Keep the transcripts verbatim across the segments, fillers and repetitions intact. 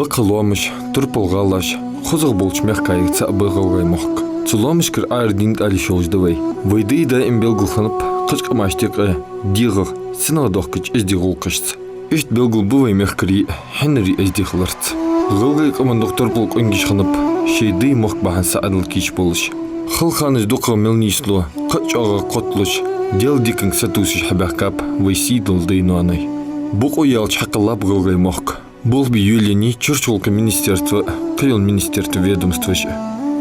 Кхы лоамаш, турпал гӀалаш, хозагӀа болча мехкаех цаӀ ба ГӀалгӀай мохк. Цу лоамашкара арадийнна кӀалиш йолаш да вай. Вай дай даим белгал хиннаб кхыча къамашта юкъе дегӀах, синагӀа дохкача эздий гӀулакхашца. Иштта белгал ба вай мехкарий хьинарий эздий хиларца. ГӀалгӀай къаман дукха турпал къонгаш хиннаб шоай дай мохк бахьан саӀадала кийча болаш. Хала ханаш дукхагӀа мел нийслу, кхы а чӀоагӀагӀа кхотталуш, Даьла диканга сатувсаш хьабаьхкаб вай сийдола дай-ноаной. Бокъо яьлча хьакхеллаб ГӀалгӀай мохк. Болх бе йолаеннай чурча гӀулакхий министерства, кхыйола министерства, ведомстваш.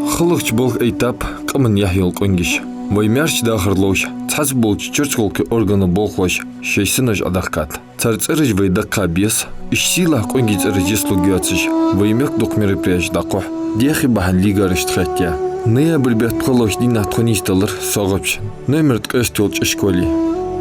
ХалагӀча балха айттаб къаман яхь йола къонгаш. Вай маьрша дахар ловш, цхьацца болча чурча гӀулакхий органий болхлоша шоай синош Ӏодахкад. Цар цӀераш вай даккха беза, уж сийлахьа къонгий цӀераш йистлургйоацаш, вай мехка дукха мероприятеш дӀакхухь, дехи бахьан лигарашта хетта. Ноябрь бетта пхелагӀча дийнахьа тхо нийсделар СогӀапче, номер ткъеста йолча школе.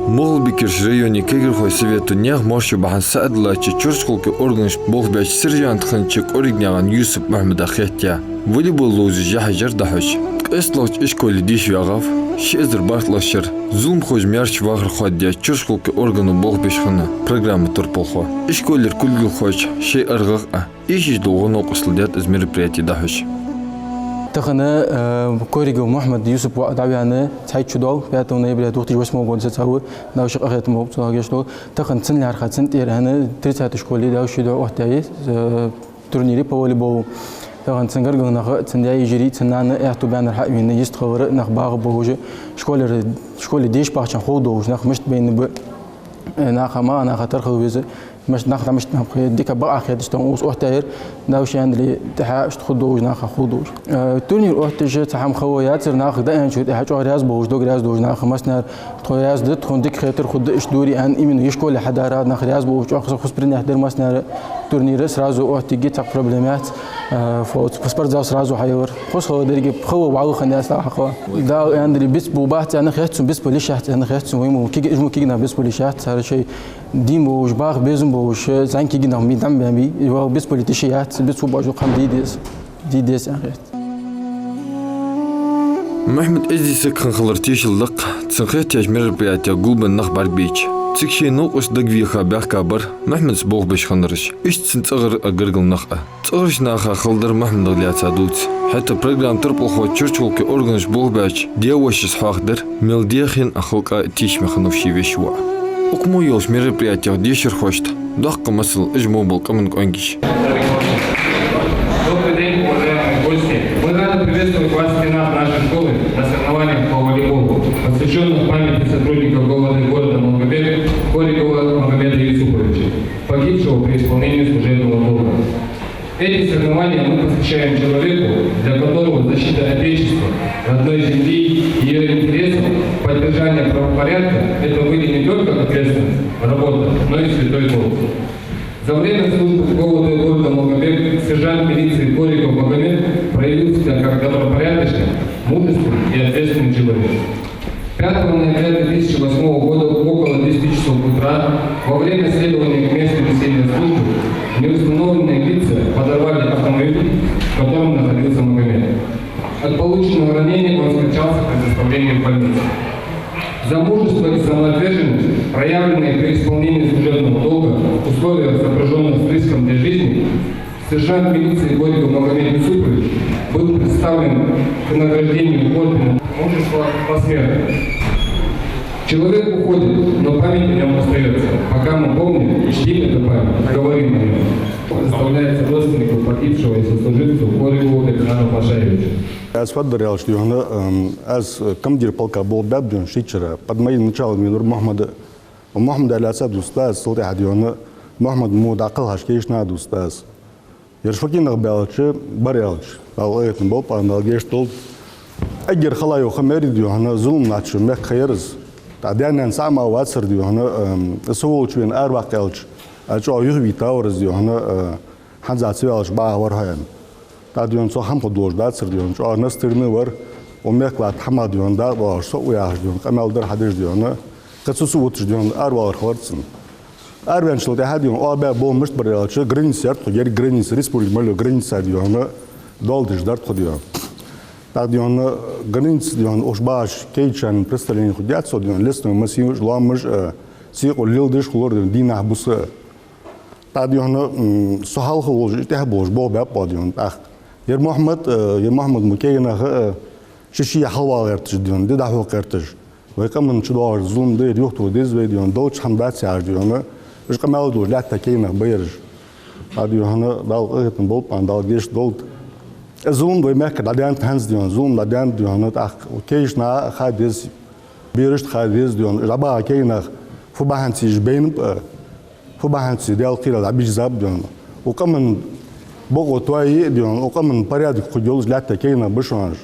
МагӀалбикерча района кагирхой совета наьха моаршо бахьан саӀадаллача чурча гӀулакхий органашка болх беш сержант хиннача КӀоригнаькъан Юсуп Мухьмада хетта. Волейбол ловзаш яхьажар дӀахьош, ткъесталагӀча школе деша вагӀав ши эзар бархӀлагӀча шера зуламхоша маьрша вахар хоаддаь чурча гӀулакхий органо болх беш хинна программа турпалхо. Школера кулгалхочо шоай аргӀагӀа а, эшаш дола гӀо-новкъостал даьд из мероприяти дӀахьош. Тахан, э, Коригов Мухьмад Юсуп воӀ дӀаваьнна цхьайтта шу дол, пятого ноября две тысячи восьмого года сецаву, Дала ший къахетам болба цунна гешт долда. Тахан цун лаьрхӀа, цун тӀера хӀана тридцатой школе Дала ший дуӀа охьатаьй, э, турнире по волейболу. Тахан цун гаргара нах, цун даь-йижарий, цун нана аьттув баьннар хьа а вена, йистхилар, нах багӀа болаш, школера, школе деша бахача хана ховш долаш, нах мишта байна ба, э, наха ма, наха тархал веза, мишта нах, нах мишта нах, дика бакъахьа хеташ, тон ус охьатаьр, Дала ший андали тӀехьа иштта хургдолаш, наха хургдолаш. Э, турнир охьатаьша цхьа хӀама хала яцар, нах даьнначул тӀехьа чӀоагӀа раьза болаш, дог раьза долаш, наха массанахьа тхо раьза да, тхона дика хетар хургда иштта дори аьнна, именно из школе хьадаьр, нах раьза болаш, чӀоагӀа хоза хоза принять даьр массанахьа. Турнира сразу охьатигги, цхьаккха проблема яц. Э, фо-, спортзал сразу хьаелар. Хоза хала деррига, хала валла хан яц, хала. Дала андали бицбу бац аьнна хет сона, бицбала йиш яц аьнна хет сона, вай мо киги, иж мо киги нах бицбала йиш яц, цар шоай дийна болаш, баха безам болаш, зӀамига киги нах ми дам бями, вал бицбала тиша яц, бицбу бажу хам дийдес, дийдес аьнна хет. Мухьмад эздий саг хинна хилар тешал да-кх, цун хетача мероприятех гулбенна нах бӀаргабайча. Цига шоай новкъостий дагавеха баьхкабар Мухьмадца болх беш хиннараш, иштта цун цӀагӀара а, гаргара нах а. ЦӀагӀарча наха хала дар Мухьмадах лаьца дувц. ХӀаьта программа турпалхо чурча гӀулакхий органашка болх беча даь-вешас хьоахадаьр, мел дехьа а, халкъа а тийша мел хиннав ший веший воӀ. Укх мо йолча мероприятех дешархошта доккха масал иж мо бола къаман къонгаш. Добрый день, уважаемые гости! Мы рады приветствовать вас в стенах нашей школы на соревнованиях по волейболу, посвящённых памяти сотрудников ГОВД города Малгобек Коригова Магомеда Юсуповича, погибшего при исполнении служебного долга. Эти соревнования мы посвящаем человеку, для которого защита Отечества, родной земли, её интересов, поддержание правопорядка — это были не только ответственность, работа, но и святой долг. За время службы в ГОВД города Малгобек сержант милиции Кориков Магомед проявил себя как добропорядочный, мужественный и ответственный человек. Пятого ноября две тысячи восьмого года около десяти часов утра во время следования к месту несения службы неустановленные лица подорвали автомобиль, в котором находился Магомед. От полученного ранения он скончался при доставлении в больницу. За мужество и самоотверженность, проявленные при исполнении служебного долга в условиях, сопряжённых с риском для жизни, сержант милиции Кориков Магомед Юсупович был представлен к награждению орденом Мужества посмертно. Человек уходит, но память о нём остаётся. Пока мы помним, чтим эту память, говорим о нём. Представляется родственнику погибшего и сослуживцу Корикову Бекхану Пашаевичу. Аз фу дар аьлча, дий хьона, эм, аз командир полка болх баьб, дий хьона, шийчара. Под моим началом венавар Мухьмад. Мухьмада лаьца дувц аз, цул тӀехьа, дий хьона, Мухьмад мо дӀакхелхаш кагийча наха дувц аз. Ераш фу кагий нах ба аьлча, бар аьлча, Дала къахетам болба, Дала гешт долда. Эггара хала йола ха мара, дий хьона, зулам латташ йола мехка ха яр из. ТӀаккха даь-наьна цхьа а мара вацар, дий хьона, эм, со волча вена араваккха аьлча, а, чӀоагӀа юхавийта вар из, дий хьона, а, хӀанз ца ваьлча бакъахьа вар хьо аьнна. ТӀаккха, дий хьона, цох хӀама хургдолаш дацар, дий хьона, чӀоагӀа настырный вар, укх мехка латта хӀама, дий хьона, дакъа доагӀаш, со а яхаш, дий хьона, къамаьл дар хьадеш, дий хьона, кхы цу, цу вуташ, дий хьона, аравалар хилар цун. Араваьнначул тӀехьа, дий хьона, оаха баь болх мишта бар аьлча, граница яр тхо, еррига граница, республика мел йола граница, дий хьона, доал деш дар тхо, дий хьона. ТӀаккха, дий хьона, граница, дий хьона, уж бахаш кагийчарна представление хургьяц цо, дий хьона, лесной массив, лоамаш, э, сикъо леладеш хулар, дий хьона, дийнахьа, бус а. ТӀаккха, дий хьона, м, со хьалха волаш, тӀехьа болаш, болх баьб оаха, дий хьона, тӀаккха. Ер Мухьмад, э, ер Мухьмад мо кегий нах, э, ши-ши хьалвала гӀерташ, дий хьона, ди дӀахьокха гӀерташ. Вай къаман чу доагӀаш зулам да ер, юхатоха деза вай, дий хьона, долча хӀама дац яхаш, дий хьона, уж къамаьл долаш лаьтта кегий нах ба ераш. ТӀаккха, дий хьона, Дала къахетам болба, Дала гешт долда. Из зулам вай мехка дӀадаьннад хӀанз, дий хьона, зулам дӀадаьннад, дий хьона, тӀаккха кегийча наха ха деза, берашта ха деза, дий хьона, уж дӀабаха кегий нах, фу бахьанца уж байнаб а, фу бахьанца Даьла кхерар дӀабийрзаб, дий хьона. Укх къаман бокъо тоае а, дий хьона, укх къаман порядок хургйолаш лаьтта кегий нах ба шоана уж.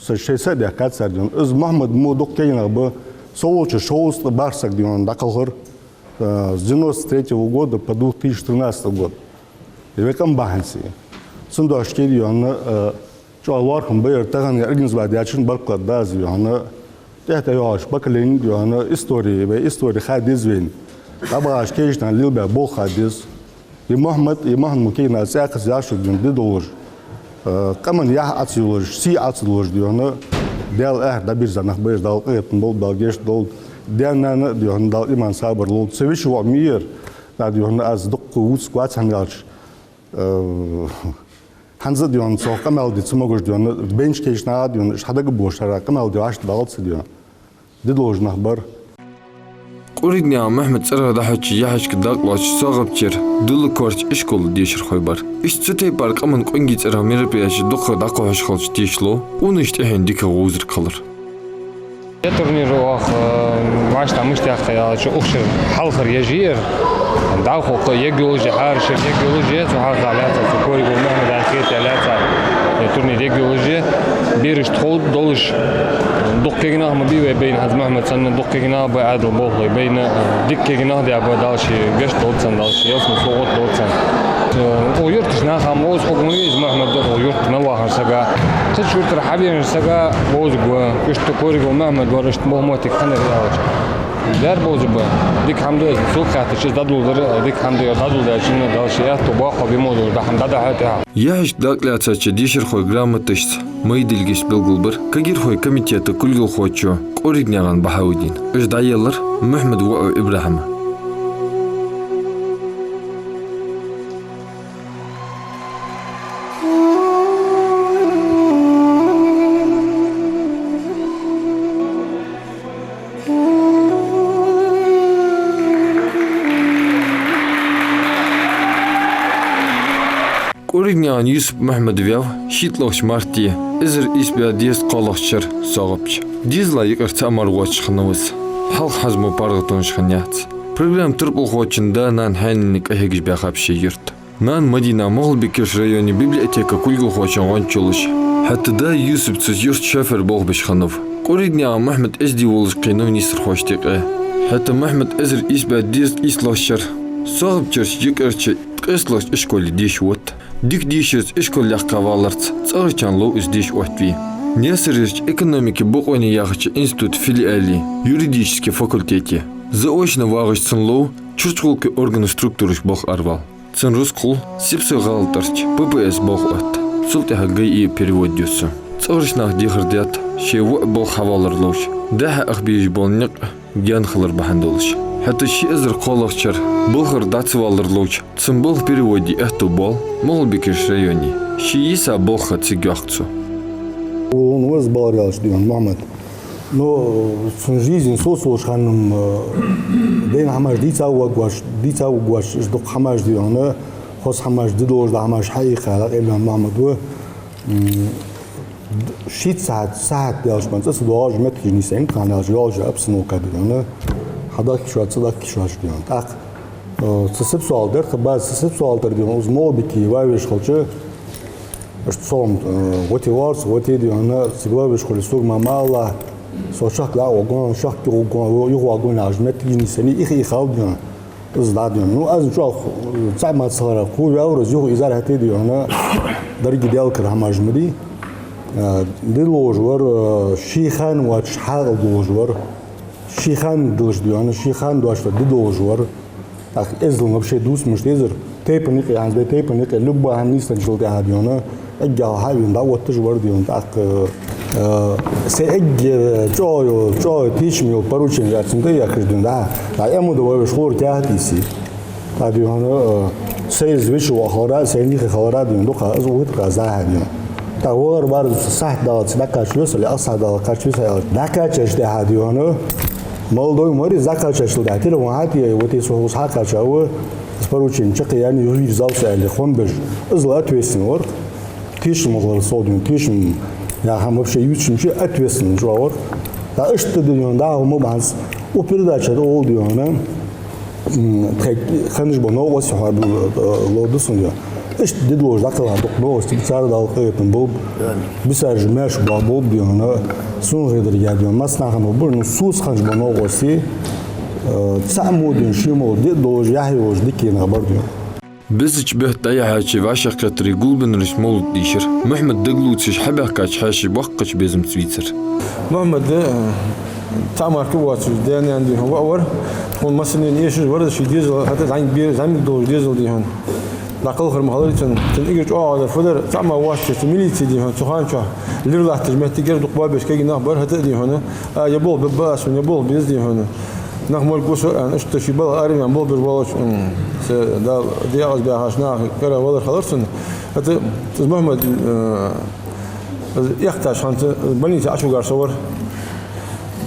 Са шоай са а даьккхад цар, дий хьона. Из Мухьмад мо дукха кегий нах ба. Со волча шовзткъа бархӀ саг, дий хьона, дӀакхалхар, э, с девяносто третьего года по две тысячи тринадцатый год. Вай къам бахьанца. Цудухьа, дий хьона, э, чӀоагӀа лоархӀам ба ер, тахан организовать даьчунна баркал да аз, дий хьона. ТӀехьа-тӀехьа йоагӀаш поколени, дий хьона, истори, вай истори ха деза вайна. ДӀабахача кегийча наха лелабаь болх ха деза. Ер Мухьмад, ер Мухьмад мо кегий нах цӀаькха а яшуг, дий хьона, ди долаш, э, къаман яхь Ӏо ца йолаш, сий Ӏо ца долаш, дий хьона, Даьла аьхар дӀабийрза нах ба ераш, Дала къахетам болба, Дала гешт долда. Даьна-нанна а, дий хьона, Дала иман, сабар лолда. Са веший воӀ ма вий ер, тӀаккха, дий хьона, аз дукха вувцаргвац, хӀана аьлча, э, хӀанз а, дий хьона, цох къамаьл де ца могаш, дий хьона, байнача кегийча наха, дий хьона, уж хьадагабоалаш, хӀара къамаьл де вӀаштӀехьадалац, дий хьона. Ди долаш нах бар. КъоригнаькъанӀа Мухьмада цӀерагӀа дӀахьоча яхьашка дакъа лоацаш СогӀапчера Дулакорча ишкола дешархой бар. Иштта цу тайпара къаман къонгий цӀерагӀа мероприятеш дукха дӀакхухьаш хилча тешалу къонахчун тӀехьенна дика гӀовзарг хилар. Ер турнир оаха, э, вӀаштӀехьа мишта яьккхай аьлча, укх шера хьалхара еш я ер. ДӀахо кхы ергйолаш я, хӀара шера ергйолаш я, цу хьалха лаьца, цу Коригов Мухьмада хетаяь лаьца, ер турнир ергйолаш я. Берашта ховргдолаш, дукха кегий нах ма бий вай байна, хӀанз Мухьмад санна дукха кегий нах ба, Ӏаьдал болхлой байна, дика кегий нах да ба, Дала ший гешт долда царна, Дала ший ялсмала совгӀат долда царна. Э, укх юртарча наха ма вовза хургва из Мухьмад, укх юрта мел вахача сага. Кхыча юртара хьавенача сага вовзаргва, иштта Коригов Мухьмад вар, иштта болх, моттиг хиннар аьлча. Дера бовзаргба. Дика хӀама да из, сога хаьттача, из дӀадоладар дика хӀама да, дӀадоладаьчунна Дала ший аьттув боаккхалба, бе мо долаш, дӀа хӀама дӀадахьа тӀехьа. Яхьашка дакъа лаьцача дешархой грамоташца, майдилгашца белгалбир кагирхой комитета кулгалхочо КъоригнаькъанӀа Бахьауддина. Уж дӀаеллар Мухьмада воӀо ИбрахӀима. КъоригнаькъанӀа Юсуп Мухьмад ваьв шийтталагӀча марте эзар ийс бӀаь дезткъа кхоалагӀча шера СогӀапче. Дезала юкъера цхьа мара воацаш хиннав из. Хьалха хьажа мо паргӀатонаш хиннаяц. Программа турпалхочун да-нана хьаьнала кӀахьегаш баьхаб ший юрта. Нана Мадина МагӀалбикерча района библиотека кулгалхочун гӀонча йолаш, хӀаьта да Юсуп цу юрта шофер болх беш хиннав. КъоригнаькъанӀа Мухьмад эздий волаш кхийнав нийсархошта юкъе. ХӀаьта Мухьмад эзар ийс бӀаь дезткъа ийслагӀча шера СогӀапчерча юкъерча ткъестлагӀча ишколе деша вода. Дика дешарца, ишкол лекха валарца цӀагӀарчарна лов из деша оттаве. Наьсарерча экономикан бокъонаш яхача института филиале, юридически факультете заочно вагӀаш цунна лов чурчхалкхе органаш, структураш болх аравала. Цун рузкъа хул Сипсой гӀалатӀарча П П С болх отта. Цул тӀехьагӀа ГАИ перевод ю цун. ЦӀагӀарча наха дехар детт шоай воӀа болх хьавалар ловш, дехьа ах безаш бола никъ гаьна хилар бахьан долаш. ХӀаьта ши эзар кхоалагӀча шера балхара дӀа ца валар ловча, цун балха перевод де аьттув боал МагӀалбикерча районе. Ший йиса болх ха цига йоаккх цо. Вон ваз балар яьлча, дий хьона, Мухьмад. Ну, цун жизнь соцаволча хана, э, дайна хӀамаш дийца варгвац, дийца варгвац, уж дукха хӀамаш, дий хьона, хоза хӀамаш, ди долаш дола хӀамаш хьаийккха дӀакъайлаяь Мухьмад ва. М, шийтта сахьат, сахьат даьлча, ман цӀа ца доагӀаш, моттигаш нийсъенна, кхы хӀана аьлча йоаллаш я обстановка, дий хьона, хьадахка йиш яц, цӀадахка йиш яц, дий хьона. ТӀаккха, э, цу Сипсой гӀалатӀара, тха база цу Сипсой гӀалатӀара, дий хьона, из МагӀалбике вай веш хилча, иштта со, э, гӀоте вар со, гӀоте, дий хьона, цига вай веш хуле, сога ма, ма алалахь, со чехка дӀа а вагон, чехка юха вагон, юха вагон яхаш, моттигаш нийсъенна, ийха-ийха хилба, дий хьона. Из дӀа, дий хьона. Ну, аз чӀоагӀа, э, цхьа ма ца хилара, кхо ваьвар из, юха из ара хӀаьта, дий хьона, деррига Даьла кара хӀамаш ма дий. Э, ди долаш вар, э, ший хана воацаш хьаькъал долаш вар. Ший хана долаш, дий хьона, ший хана доацаш ди долаш вар. ТӀаккха эздел вообще дувца мишта дезар. Тайпан юкъе, хӀанз вай тайпан юкъе, любой хӀама нийсденначул тӀехьагӀа, дий хьона, эггара хьалха хьавена дӀаотташ вар, дий хьона. ТӀаккха, э, сай эггара чӀоагӀа йола, чӀоагӀа тешам йола поручени яц цунна тӀа а яхаш, дий хьона, дӀа, дӀа Ӏомаде вай веш хулар каьхат ийсе. Ӏа, дий хьона, э, сай из вича вахалара, сай нихи халара, дий хьона, дукха из увитка аз дӀахьа, дий хьона. ТӀаккха валар бар сахьат даллалца дӀакхача весале, ас сахьат далла кхача весале аьлча, дӀакхачачул тӀехьа, дий хьона, молодой морис дӀакхачачул тӀехьа телефон хьатӀае, вот из хьо хьакхача ва, из поручени чакхъяьнна, юхавийрзал со аьле, хӀама беш. Из ла ответственный вар. Тешам хилар со, дий хьона, тешам яха хӀама вообще ювцаш ма вий, ответственный чӀоагӀа вар. ТӀаккха иштта, дий хьона, дӀахо ма бахьанца, укх передача тӀа оал, дий хьона, м, тхоай хинна бола новкъостий хьоабаь, э, ловргда сона, дий хьона. Иштта де долаш дӀакхелха дукха новкъостий, цар Дала къахетам болба. Бисараш маьрша боагӀа болба, дий хьона, сона хетаргахьа, дий хьона, массанахьа болабар, ну, соца хинна бола новкъостий, э, цхьа мо, дий хьона, ший мо де долаш, яхь йолаш дика нах бар, дий хьона. Безача бетта дӀаяхьача вӀашагӀкхетаре гулбеннараш мовлат дийшар. Мухьмад дагалувцаш хьабаьхкача хьаьший боккхача безамца вийцар. Мухьмад, э, цхьа мара воацаш, даь-наьна, дий хьона, воӀ вар. Тхона массанена эшаш вар из, ший дезал хӀаьта зӀамига бе-, зӀамига долаш дезал, дий хьона. ДӀакхалхар ма хилар цун, цун эггара чӀоагӀагӀа дар фу дар, цхьа мара воацаш, цу милице, дий хьона, цу хана чухь лир латташ моттигера дукха боабеш кагий нах бар, хӀаьта а, дий хьона, а, е болх бе беза аз, е болх беза, дий хьона. Нах морг гу со, аьнна, иштта ший балха араваьнна болх беш волча, м, цу Дала декъаза баьхача наха кара валар хилар цун. ХӀаьта из Мухьмад, э, из эккхача хана цу больнице Ӏочувигар со вар.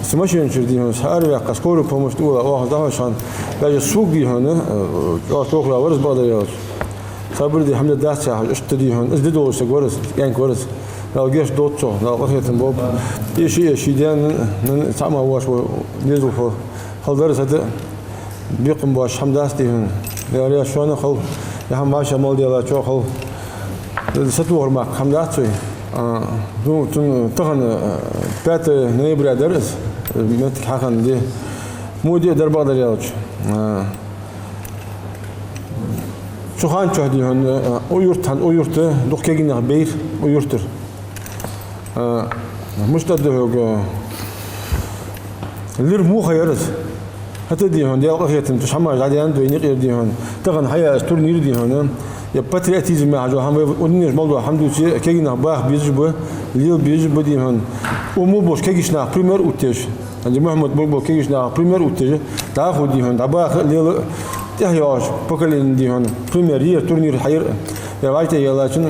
Цу машина чура, дий хьона, со араваьккха, скорая помощь тӀавола оаха из дӀахьоча хана, даже сога, дий хьона, э, чӀоагӀа тохара вар из, бакъдар аьлча. Сабар де, хӀама де дац яхаш, иштта, дий хьона, из де долаш саг вар из, кӀаьнк вар из. Дала гешт долда цох, Дала къахетам болба. Эший, эший, даь-наьна, наьна цхьа мара воацаш ва дезал хила, хила дар из, хӀаьта бекхам боацаш хӀама дац, дий хьона. Даьла раьза шоана хила, е хӀама вӀашагӀ мел делла чӀоагӀа хила. Сатохар мара хӀама дац вай. А, ну, цун тахан, а, пятое ноября дар из, моттиг хьахинна ди. Мо ди а дар, бакъдар аьлча. А, цу хана чухь, дий хьона, а, укх юрта, хӀанз укх юрта дукха кагий нах байра укх юртара. А, мишта да хьога, лир муха яр из. ХӀаьта, дий хьона, Даьла къахетамца уж хӀамаш дӀадаьннад вайна юкъера, дий хьона. Тахан хьаяь из турнир, дий хьона, е патриотизм яхаш дола хӀама, вай удинеш мел дола хӀама дувце, кагий нах баха безаш ба, лела безаш ба, дий хьона. Укх мо болча кагийча наха пример оттаеш. Хьанна Мухьмад морг бола кагийча наха пример оттаеш, дӀахо, дий хьона, дӀабаха а, лела а, тӀехьа йоагӀача поколени, дий хьона, пример е, турнир хьаяр а. Е вӀаштӀехьа яьллачун,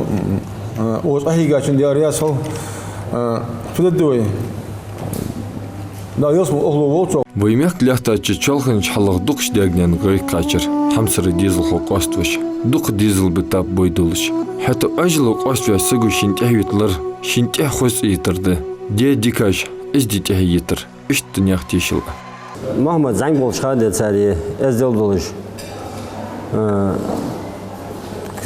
а, укхаза къахьийгачун Даьла раьза хилва, а, фу дергда вай? Дала ялсмала охло волва цох. Вай мехка лаьттача чоалханча хьалах дукхача даьгнаьна гӀайгӀа кхаьчар хьамсара дезалхо къоаставеш, дукха дезал ба тап бой долаш. ХӀаьта Ӏоажало къоаставеш саго шийна тӀехьа йита лар, шийна тӀехьа хоза цӀи йитар да. Даь дикаш, из ди тӀехьа йитар. Иштта наьха тешал а. Мухьмад зӀамига волча хана денз цар эздел долаш, э,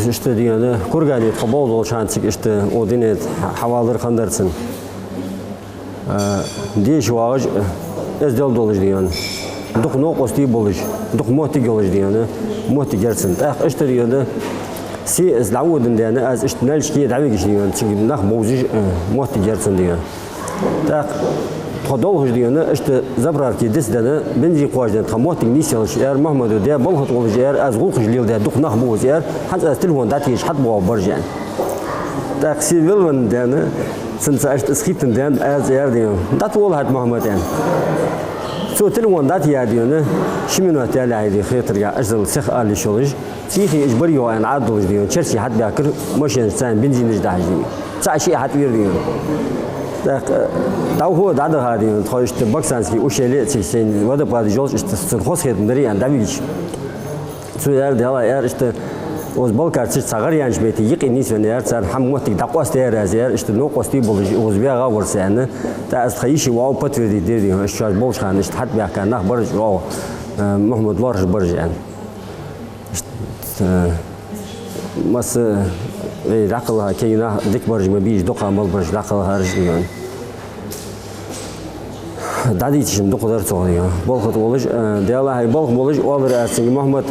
иштта, дий хьона, кургане тха болх долча хана цига иштта укх дунен тӀа хьавалар хиннадар цун. Э, деша вагӀаш, э, эздел долаш, дий хьона. Дукха новкъостий болаш, дукха моттиг йолаш, дий хьона, моттиг яр цун. ТӀаккха иштта, дий хьона, се из дӀаводаш даьнна, аз иштта Нальчике дӀавигача, дий хьона, цига нах бовзаш, э, моттиг яр цун, дий хьона. ТӀаккха тхо долхаш, дий хьона, иштта заправке дицденна, бензин кхоачаденна, тха моттиг нийсъелча, аьлар Мухьмада: «Даь, балха тӀа волаш, аьлар, аз гӀулакхаш леладаь дукха нах ба укхаза, аьлар, хӀанз аз телефон дӀатеха хьатӀабоагӀаргбараш», аьнна. ТӀаккха се велавенна даьнна, цунца иштта из хийтта даьнна, аз аьлар, дий хьона: «ДӀатӀавола хьа, Мухьмад», аьнна. Цо телефон дӀатеха, дий хьона, ши минот ялалехьа, дий хьона, хетаргахьа, аз зал сиха ала йиш йолаш. Цхьаькха уж бар йоагӀа аьнна Ӏаддолаш, дий хьона, черсий хьатӀабаьхкар, машинаш царна бензинаш дахьаш, дий хьона. Цхьа-шиъ хьатӀавера, дий хьона. ТӀаккха, э, дӀахо дӀадаха, дий хьона, тхо иштта Баксанский ущелье, цига сайна водопадаш йолаш, иштта цунна хоза хетам дарий аьнна дӀавигача. Цо аьлар, дела, аьлар, иштта укхаза Балкарцаш цхьа гӀар яьннача метте юкъе нийсвенна, аьлар, царна хӀама моттиг дӀакъоастадаьдар аз, аьлар, иштта новкъостий болаш укхаза ваьгӀа вар со, аьнна. ТӀаккха аз тха йиший воӀо подтвердить дир, дий хьона, иштта шоаш болча хана иштта хьатӀабаьхка нах бараш, оаха, э, Мухьмада лоархӀаш бараш, аьнна. Э, масса, э, дӀакхелха кагий нах дика бараш ма бий уж, дукха мел бараш дӀакхелхараш, дий хьона. ДӀадийцача дукха дар цох, дий хьона. Балха тӀа волаш, э, Даьла, хьай балха болаш, оалар аз цунга: «Мухьмад,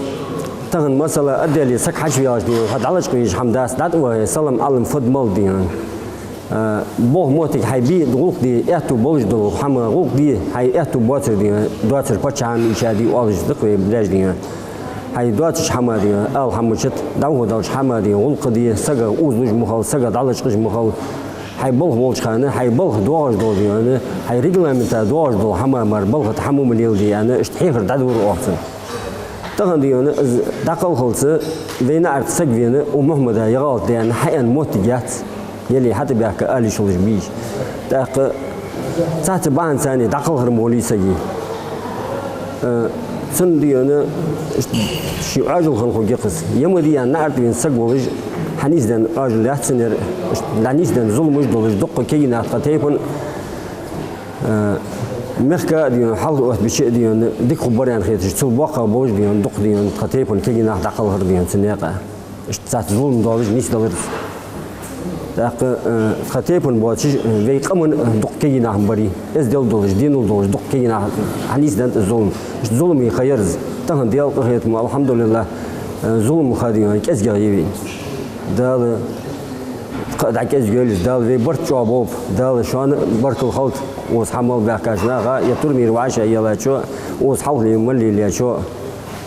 тахан масала отделе саг хьачуваьлча, дий хьона, хьо дӀалачкъа везаш хӀама дац, дӀатӀавахе, салам-Ӏалам фуд-малад, дий хьона. Э, болх, моттиг хьай бе, гӀулакх де, аьттув болаш дола хӀама, гӀулакх де, хьай аьттув боацар, дий хьона, доацар паччахьа ма ийша, дий, оалаш да-кх вай даьша, дий хьона. Хьай доацача хӀама, дий хьона, ала хӀама мичад, дӀахо долча хӀама, дий хьона, гӀулакх де, сагах узалуш ма хила, сагах дӀалачкъаш ма хила. Хьай балха волча хана, хьай балха доагӀаш дола, дий хьона, хьай регламента доагӀаш дола хӀама мара балха тӀа хӀама ма леладе», аьнна, иштта хьехар дӀадора оаха цунна. Тахан, дий хьона, из дӀакхалхалца вай наӀарга саг вена, укх Мухьмада ер гӀалат даьннад хьааьнна моттиг яц, яле хьатӀабаьхка ала йиш йолаш бий уж. ТӀаккха цхьацца бахьанца дӀакхалхар ма лий сага. Э, цунна, дий хьона, ший Ӏоажал хинна хургья-кх из. Е ма дий аьнна наӀарга вена саг волаш, хьанийсденна Ӏоажал яц цун ер, дӀанийсденна зуламаш долаш, дуккха кагий нах тха тайпан, э, мехка а, дий хьона, хьалха оттабича а, дий хьона, дика хургбар аьнна хеташ, цул боккхагӀа болаш, дий хьона, дукха, дий хьона, тха тайпан кагий нах дӀакхалхар, дий хьона, цу наькъа. Иштта цхьацца зулам долаш нийсделар из. ТӀаккха, э, тха тайпан боацаш, э, вай къаман, э, дукха кагий нах ма барий, эздел долаш, денал долаш, дукха кагий нах хьанийсденнад из зулам. Иштта зуламе ха яр из. Тахан Даьла къахетам, алхьамдулиллахӀ, э, зуламах, дий хьона, кӀезигагӀа я вай. Дала кхы а дӀакӀезигйойла из, Дала вай барт чӀоагӀа болба, Дала шоана баркал хилда, укхаза хьа мел баьхкача наха, е турмера вӀашагӀъеллачоа, укхаза хьалхле мел лелаечоа,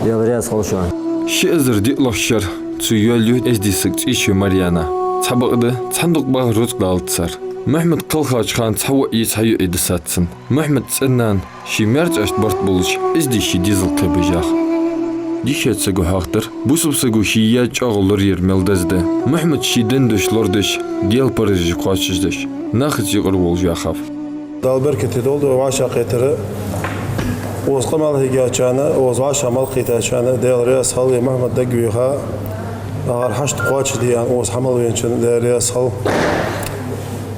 Даьла раьза хилва шоана. Ши эзар диълагӀча шера цо йоалаю эздий саг ЦӀечой Марьяна. Цхьабакъда, цхьан дукха бахар рузкъа далац цар. Мухьмад кхелхача хана цхьа воӀи цхьа йоӀи дисад цун. Мухьмада цӀен-нана ший маьрцӀашта барт болаш эздий ший дезал кхебеш яхар. Дийшача саго хьоахадаьр, бусалба саго ше яь чӀоагӀа лораяр мел деза да. Мухьмада ший ден дош лорадеш, Даьла паразаш кхоачашдеш, нахаца юкъера волаш ваьхав. Дала беркате долда вай вӀашагӀкхетар. Укхаза къамаьл хьийгачарна, укхаза вӀашагӀ мел кхийтачарна Даьла раьза хилва, Мухьмад дагавеха, акхар хьашт кхоачашде аьнна укхаза хьа мел веначарна Даьла раьза хилва.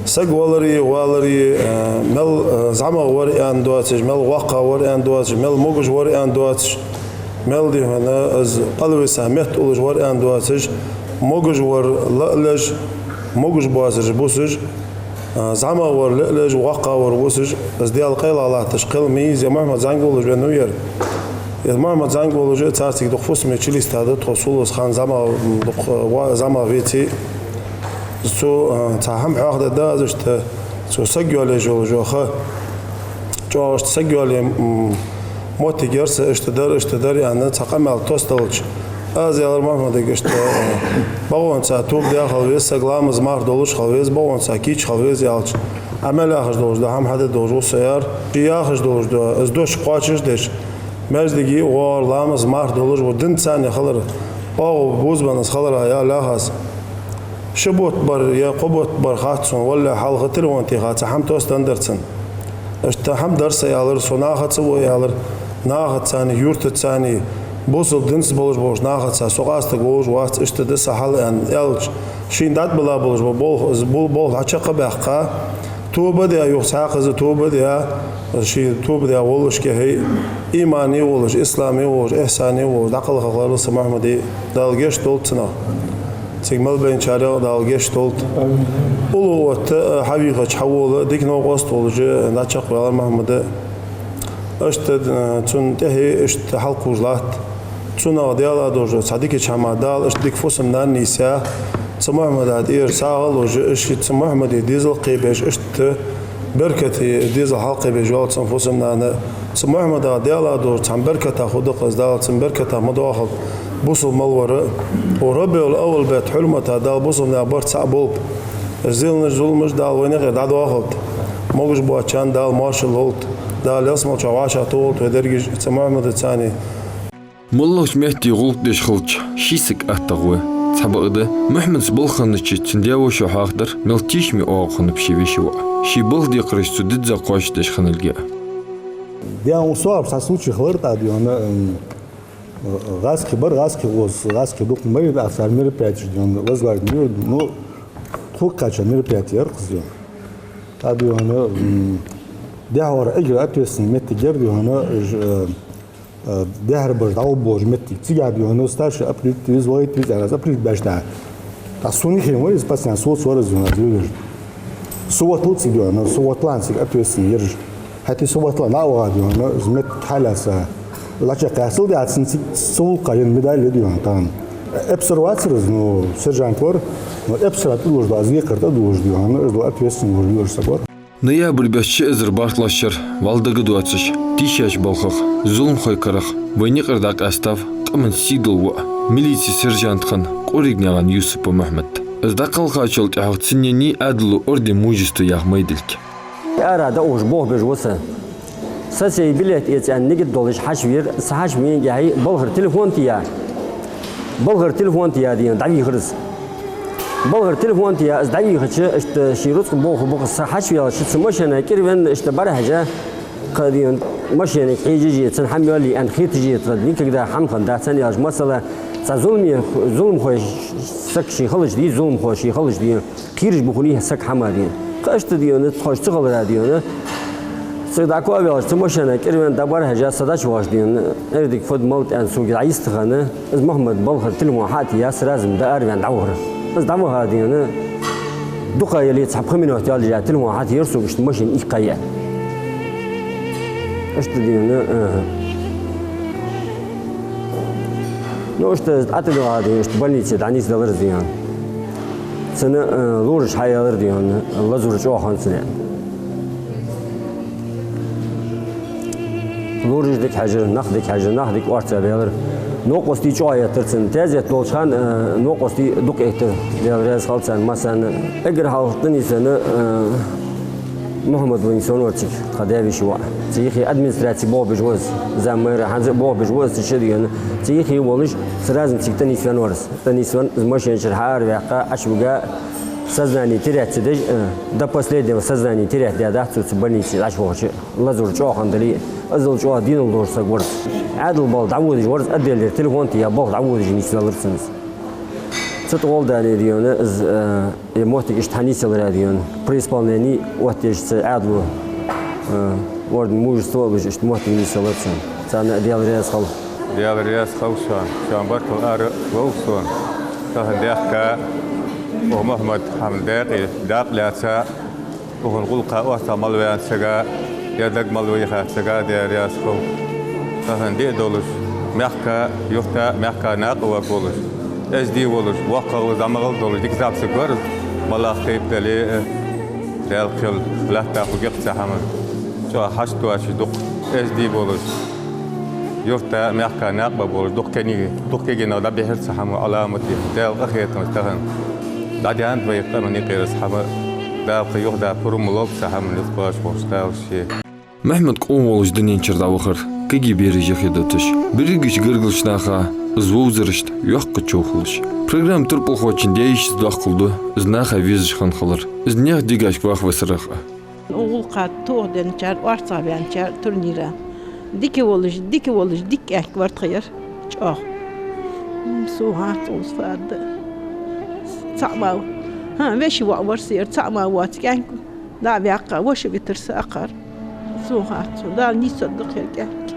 Саг валари, валари, э, мел, э, зӀамагӀа вар аьнна доацаш, мел воккхагӀа вар аьнна доацаш, мел могаш вар аьнна доацаш, мел, дий хьона, из къалвиса метта уллаш вар аьнна доацаш, могаш вар ла а леш, могаш боацараш бусаш, э, зӀамагӀа вар ла а леш, воккхагӀа вар вусаш, из Даьла къайлагӀа латташ кхел ма йий из, ер Мухьмад зӀамига волаш веннав ер. Ер Мухьмад зӀамига волаш, царцига дукха фусаме чулийстад тхо сулус хана зӀамагӀа, дукха, ва-, зӀамагӀа веце. Цо, а, цхьа хӀама хьоахадаьд аз иштта, цо саг йоалаеш йолаш йола ха. ЧӀоагӀа иштта саг йоалае, м, моттиг яр са, иштта дар, иштта дар аьнна, цхьа къамаьл тосдалча, аз аьлар Мухьмадага иштта, а, бокъонца тоба даь хила веза саг, ламаз, марха долаш хила веза, бокъонца кийча хила веза аьлча, Ӏа мел яхаш долаш дола хӀама хьаде долаш ва со, аьлар. Ше яхаш долаш дола, из дош кхоачашдеш, маьждиге воагӀар, ламаз, марха долаш ва, динца цхьана хилар, оагӀув бувзабенна из хилар, аьлар аз. Ши бутт бар е кхо бутт бар хац сона, валлахӀи, хьалха телефон теха цхьа хӀама тосденнадар цунна. Иштта хӀама дар са, аьлар, со нахаца ва, аьлар, нахаца цхьана, юртаца цхьана, бусалба динца болаш болча нахаца со къастаргволаш вац, иштта да са хьал, аьнна, аьлча, шийна дӀатӀабилла болаш бола болх, из бу-, болх хьачакхбаьккха, тоба даь, юха цхьаькха из тоба даь, ше тоба даь воллашка хье, имане волаш, исламе волаш, ихьсане волаш, дӀакхалхалар са Мухьмада, Дала гешт долда цунах. Цига мел байначарех Дала гешт долда. Уллув отта, а, хьавийхача хьавола, дика новкъост волаш, дӀачакхваьлар Мухьмад. Иштта, а, цунна тӀехье иштта хьалкхувш латт. Цунах Даьла долаш цхьа дикача хӀамах Дала иштта дика фусам-нана нийсъяь, цу Мухьмада тӀера сагӀа а луш, иштта цу Мухьмада дезал кхебеш, иштта беркате дезал хьалкхебеш йола цун фусам-нана. Цу Мухьмадах Даьла долаш цхьан беркатах хургда-кх из, Дала цун беркатах ма доахалда бусалба мел вар. Укх РабиӀул-аввал бетта хьурмата Дала бусалба наьха барт цхьа болба. Из зийланаш, зуламаш Дала вайна юкъера дӀадоахалда. Могаш боацачарна Дала моаршал лолда. Дала ялсмале чу вӀашагӀтохалда вай дерригаш цу Мухьмадаца цхьана. МоллагӀча метте гӀулакх деш хилча, ший саг аттагӀа ва. Цхьабакъда, Мухьмадас балха хиннача цун даь-вошас хьоахадаьр, мел тешаме оагӀув хиннаб ший веший воӀ. Ший балха декхараш цо дизза кхоачашдеш хинналга а. Даьра, укх согӀаб цхьа случай хилар тӀа, дий хьона, м, гӀазкхий бар, гӀазкхий гӀоз, гӀазкхий дукха ма яр, цар мероприятеш, дий хьона, возглавить ма йир, ну, тхога кхаьча мероприяти яр-кх из, дий хьона. ТӀа, дий хьона, м, дехьара эггара ответственный моттиг яр, дий хьона, ж-, э, э, дехьара бараш дӀагӀоргболча моттиг. Цига, дий хьона, старший определить веза, вахийта веза, аьнна, из определить баьча наха. ТӀаккха сона хинна ва из пацан, соца вар из, дий хьона, из вевер. Со ватталац цига, дий хьона, со ватталахь цига ответственный ераш. ХӀаьта со ватталахь, наӀ ваха, дий хьона, из метта хьалаца. Лача кхаьсал дий хьона, цун цига цу гӀулакха енна медаль я, дий хьона, тахан. Эпсар вацар из, ну, сержант вар, ну, эпсара тӀадувлаш да, из декхар тӀадувлаш, дий хьона, из ответственный вар, вевер саг вар. Ноябрь бетта ши эзар бархӀлагӀча шера, вӀалла дагадоацаш, тийшача балхах, зуламхой карах вайна юкъера дӀакъаьстав къаман сийдола воӀ, милици сержант хинна Къоригнаькъан Юсупа Мухьмад. Из дӀакхалхачул тӀехьагӀа цунна еннай Ӏаьдало орден Мужества яха майдилг. Ара да уж бохабеш ва са. Са сай билет эца аьнна нигат долаш хьачувера, са хьачувенна гехьа балхара телефон тӀа я. Балхара телефон тӀа я дена дӀавийхар из. Балхара телефон тӀа я из дӀавийхача, иштта ший рузкъа боху бакъ са хьачувелча, цу машина кӀира венна, иштта бӀарахьежа, кхы дена машинага хьежаш а, цун хӀама йолий аьнна хеташ а, тха никогда хӀама хиннадац аьнна аьлча, масала, цхьа зуламе, зуламхой саг ший хилча дий, зуламхо ший хилча дий, кхераш ба хьона саг хӀама дий. Кхы иштта дий хьона, тхоаш ца хилара дий хьона. Цига дӀакхоавелча, цу машина кӀира венна дӀабӀарахьежа, са дӀачувоагӀаш дий хьона, эрдиг фуд мала аьнна сога дӀайистхинна, из Мухьмад балхара телефон хьа а тӀа я, сразу ма дӀаараваьнна дӀавахар. Из дӀаваха дий хьона, дукха яле цхьа пхи минот йолаш телефон хьатӀаера сога, иштта машина иккха яьнна. Иштта дий хьона, э. Ну, иштта из ӀотӀадоагӀа дий хьона, иштта больнице дӀанийсделар из дий хьона. Цунна, э, лораш хьаяьлар дий хьона, лазар чӀоагӀа хиннад цунна. Лораш дика хьежар, нах дика хьежар, нах дика орца баьлар. Новкъостий чӀоагӀа эттар цунна. Тезет долча хана, э, новкъостий дукха эттар. Даьла раьза хилва царна массанена. Эггара хьалха тӀанийсвенна, э, Мухьмад ва нийсвенна вар цига, тха даь-веший воӀ. Цу юхе администраце болх беш ва из, заммайра, хӀанз а болх беш ва из, цу шедгена. Цу юхе волаш, сразу цига тӀанийсвенна вар из. ТӀанийсвенна, из машина чура хьаараваьккха, Ӏочувига, сознание терять ца деш, э, до последнего сознание терять даьдац цо цу больнице Ӏочувахача. Лазар чӀоагӀа хиннадале, азал чӀоагӀа денал долаш саг вар из. Ӏаьдала балха дӀаводаш вар из, отделера телефон тӀа я балха дӀаводаш нийсвелар цунна из. Цу тӀа гӀолла дале дий хьона, из, э, Э, моттиг иштта хьанийсъялар дий хьона. При исполнении оттаеш цу Ӏаьдало, э, орден Мужества луш, иштта моттиг нийсъялар цунна. Царна а Даьла раьза хилва. Даьла раьза хилва шоана. Шоана баркал ара лов сона. Тахан даьхка, укх Мухьмад хӀама дакъа, дакъа лаьца, укхун гӀулакха орцагӀ мел ваьннача сага, е даг мел вайхача сага Даьла раьза хилва. Тахан диъ долаш, мехка, юрта, мехка накъаварг волаш, эздий волаш, воккхагӀа, зӀамагӀа долаш, дика зӀамсаг вар из, малагӀа тайпа дале а, Даьла кхел лаьтта хургья-кх цу хӀаман. ЧӀоагӀа хьашт доацаш дукха эздий болаш, юрта, мехка накъа болаш, дукха кегий, дукха кегий нах дӀабихьар цу хӀаман Ӏаламате. Даьла къахетамца тахан дӀадаьннад вай къаман юкъера из хӀама. Дала кхы юха а пурам лолба цу хӀаман, низ кхоачаш волча Дала ше. Мухьмад къона волаш дунен чура дӀавахар кегий бераш яхе доацаш, берригача гаргарча наха из вовзарашта йоккха чов хулаш. Программа турпалхочун даь-йишийца доаккхал да из наха везаш хинна хилар, из наьха дегашка ваха висарах а. Укх гӀулакха тохаденначар, орцагӀваьнначар турнира. Дика волаш, дика волаш, дика кӀаьнк вар тха ер. ЧӀоагӀа. М, сона хац, укхаза фу аргда. ЦаӀ ма, хӀа, веший воӀ вар са ер, цаӀ ма воаца кӀаьнк. ДӀа а ваьккха, воша витар са акхар. Сона хац, Дала нийсдергда-кх ер кӀаьнк.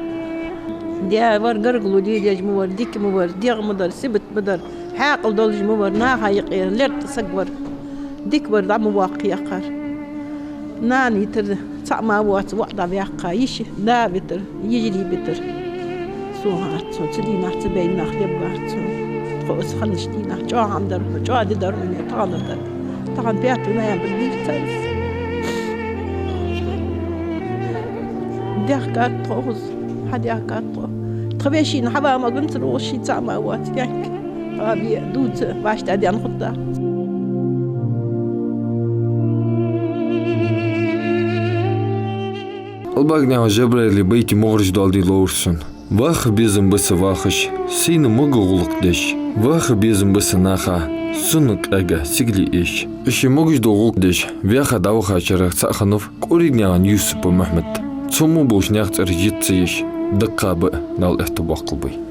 Даь вар, гаргало лелаеш ма вар, дика ма вар, дегӀ ма дар, сибат ма дар, хьаькъал долаш ма вар, наха юкъера лерттӀа саг вар. Дика вар, дӀа ма воаккхий акхар. Нана витар, цаӀ ма воаца воӀ дӀаваьккха, йиша, да витар, йижарий битар. Сона хац, цу дийнахьа цу бейннах леббац сона. Тхо из хиннача дийнахьа чӀоагӀа хӀама дар хьона, чӀоагӀа ди дар хьона, тахан дар. Тахан пятое ноябрь дийр царца. Даьхкад тхо укхаза, хьадаьхкад тхо. Тха вешийна хьава маганца рогӀаш ший цаӀ ма воаца кӀаьнк. Тха бе дувца вӀаштӀехьадаьнна хургдац. Албакнаькъан Жабраила байтий мугӀараш доаладе ловр сона. Ваха безам ба са вахаш, сайна могаш гӀулакх деш. Ваха безам ба са наха, сона къаьга сигале эш. Из ший могаш дола гӀулакх деш, ваьха дӀавахачарех цаӀ хиннав КӀуригнаькъан Юсупа Мухьмад. Цо мо болча наьха цӀераш йиц ца еш, даккха ба, Дала аьттув боаккхалба вай.